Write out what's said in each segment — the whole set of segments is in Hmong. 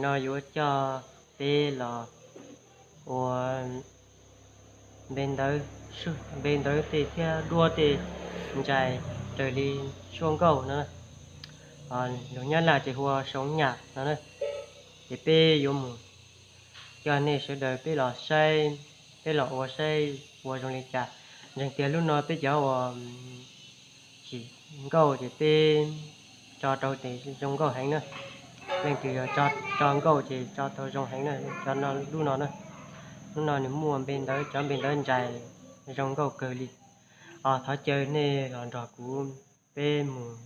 No yuav coj peb los ua npe ntawv, npe ntawv tej thiab duab tej ntsais raws li suab nkauj no. Lus Nyab Laj ces hu ua sống nhạc no na. Ces peb yuav mus coj nej sawv daws peb los saib, peb los ua saib ua zoo li cas. Ntseeg tias lub no peb cov uas tsis nkauj ces peb tso rau ces zoo nkauj heev na. Leej twg yog tso nkauj ces tso tau zoo heev na, cov no, lub no na. Lub no nws muaj npe ntawv, cov npe ntawv ntsais zoo nkauj kawg li. Os, thov caw nej los nrog kuv peb mus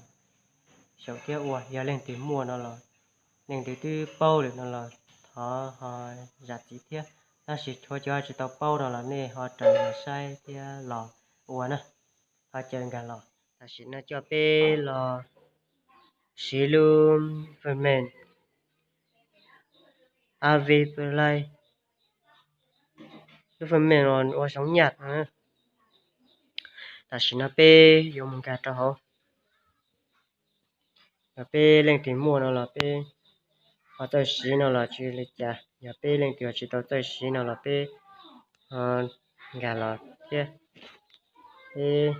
xyaum thiab ua. Yog leej twg muaj no los, leej twg twb paub lawm no los thov ho zam txim thiab, tab sis tshuav cov tsis tau paub no los nej ho raws los saib thiab los ua na. Thov caw nkag los. Tam sim no coj peb los siv lub phần mềm Avi Play, lub phần mềm uas sống nhạc no. Tam sim no peb yuav mus nkag rau hauv. Yog peb leej twg muaj no los peb ho txawj siv no los tsis li cas, yog peb leej twg tsis tau txawj siv no los peb nkag los thiab. Peb,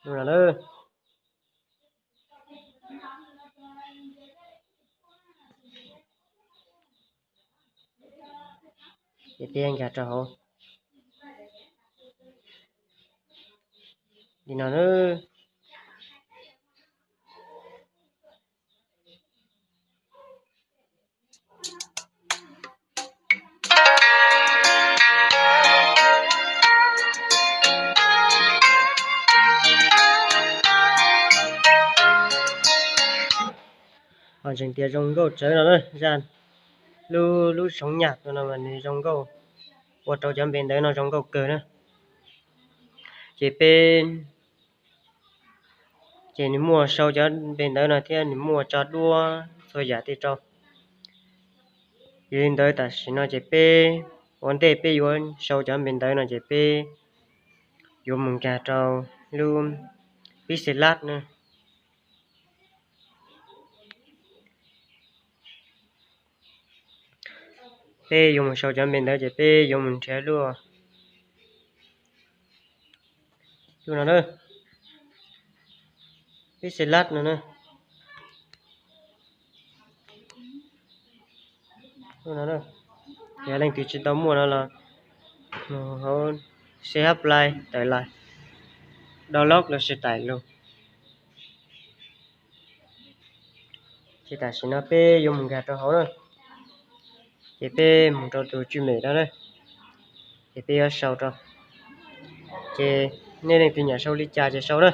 no na, ces peb nkag rau hauv li no na. Ho ntseeg tias zoo nkauj tsawv no na, zaj lub, lub sống nhạc no mas nws zoo nkauj, ua rau cov npe ntawv no zoo nkauj kawg na. Ces peb, ces nws muaj sau cov npe ntawv no thiab nws muaj tso duab txhua yam tej rau. Yog li ntawd tam sim no ces peb, ua ntej peb yuav sau cov npe ntawv no ces peb yuav mus nkag rau lub Pixelab na. Peb yuav mus sau cov npe ntawv ces peb yuav mus nrhiav lub, lub no na, Pixelab no na. Yog leej twg tsis tau muaj no los mus hauv C H Play tải lại, download los sis tải luôn. Ces tam sim no peb yuav mus nkag rau hauv na, ces peb mus rau tus tswj mem no na, ces peb yuav sau rau. Ces nej leej twg nyiam sau li cas ces sau na.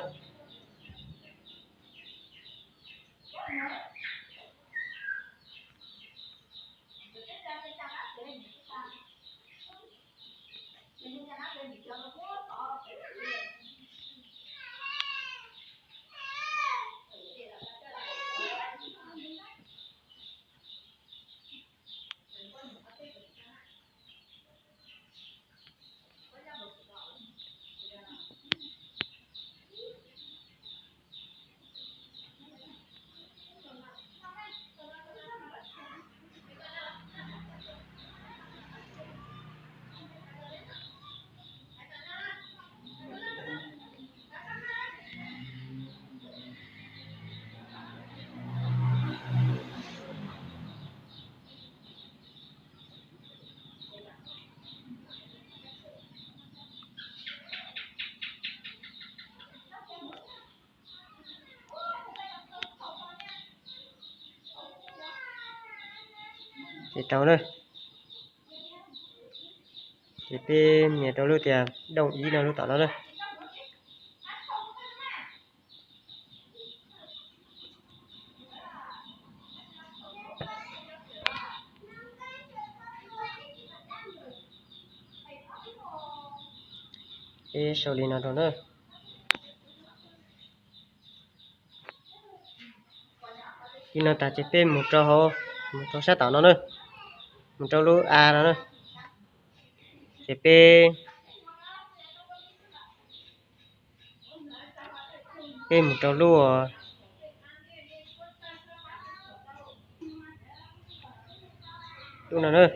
Ces rau na, ces peb nias rau lub tias dooj ib no lub tom no na. Peb sau li no rau na. Li no tas ces peb mus rau hauv, mus rau sab tom no na, mus rau lub a no na. Ces peb, peb mus rau lub, ua, Lub no na,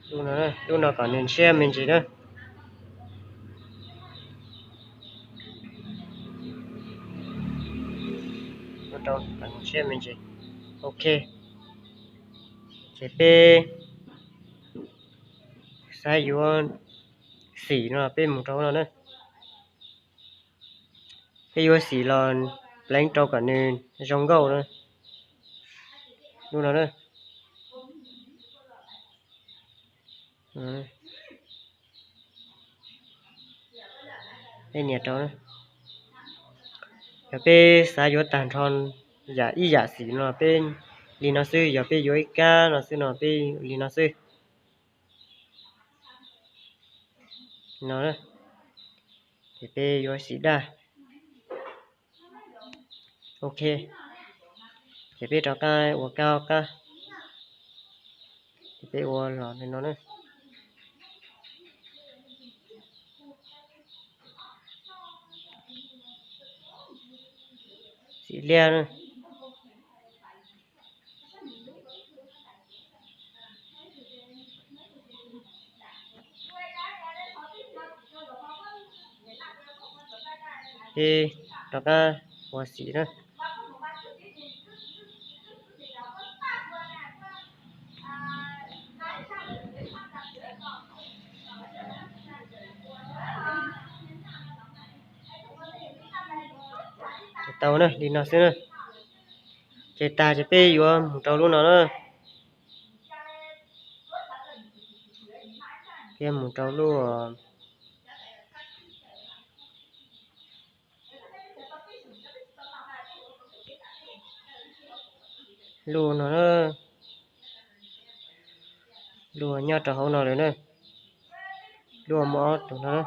lub no, lub no kom nws ntshiab me ntsis na. Lub rau kom nws ntshiab me ntsis. Ok, ces peb xav yuav xim no peb mus rau no na. Peb yuav xim los pleev rau kom nws zoo nkauj na. Lub no na. Peb nias rau na. Yog peb xav yuav tag nrho yam ib yam xim no peb li no xwb, yog peb yuav ib kab no xwb no peb li no xwb. No, ces peb yuav xim daj. Ok, ces peb rov qab ua kab ob kab, ces peb ua los li no na. Xim liab na. Peb rov qab ua xim na. Ces tau na, li no xwb na. Ces tag ces peb yuav mus rau lub no na. Peb mus rau lub, lub no na. Lub nyob rau hauv no lawm na. Lub muaj ob tug no na.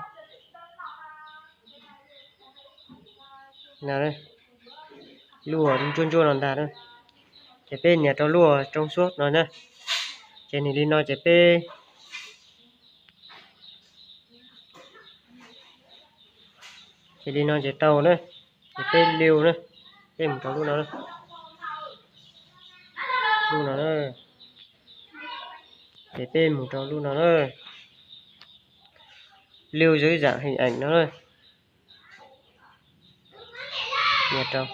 Lub ntsuab ntsuab no ntag na. Ces peb nias rau lub rooj suab no na. Ces nws li no ces peb, ces li no ces tau na. Ces peb liu na, peb mus rau lub no, lub no na. Ces peb mus rau lub no na. Lưu dưới dạng hình ảnh no na. Nias rau.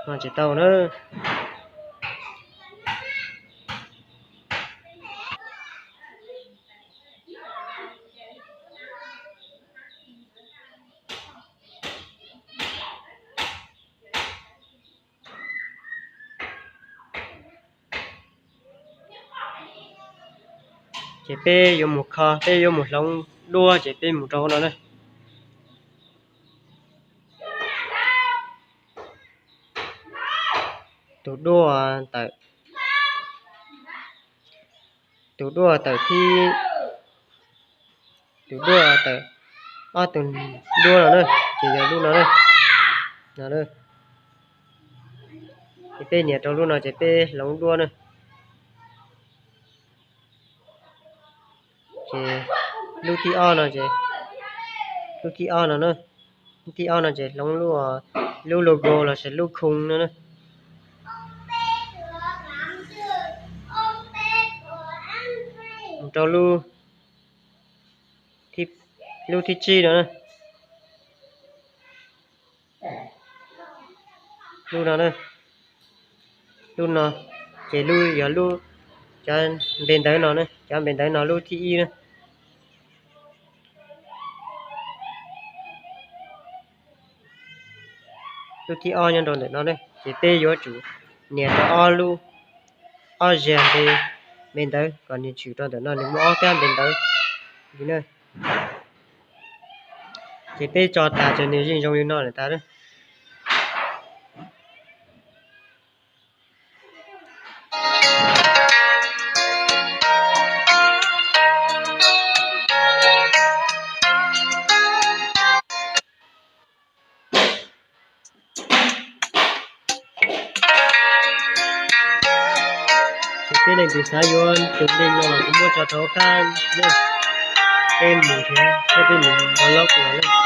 No tsis tau na. Ces peb yuav mus kho, peb yuav mus hloov duab ces peb mus rau no na. Tus duab tawm, tus duab tawm thib, tus duab tawm ob tug duab no na, ces yog lub no na. No, ces peb nias rau lub no ces peb hloov duab na. Ces lub thib ob no ces, lub thib ob no na, lub thib ob no ces hloov lub, lub logo los sis lub khung no na. Mus rau lub, lub thib tsib no na. Lub no, lub no ces lub yog lub, cov npe ntawv no na, cov npe ntawv no lub thib ib na. Lub thib ob nyob rau ntawm no ne, ces peb yuav tsum nias rau ob lub, ob zeg npe, npe ntawv kom nws tshwm rau ntawm no, nws muaj ob kab npe ntawv li na. Ces peb tso tas ces nws yeej zoo li no lawm tas. Ces peb leej twg xav yuav tus link no los kuv muab tso rau hauv qab na. Peb mus nrhiav thiab peb mus download los na.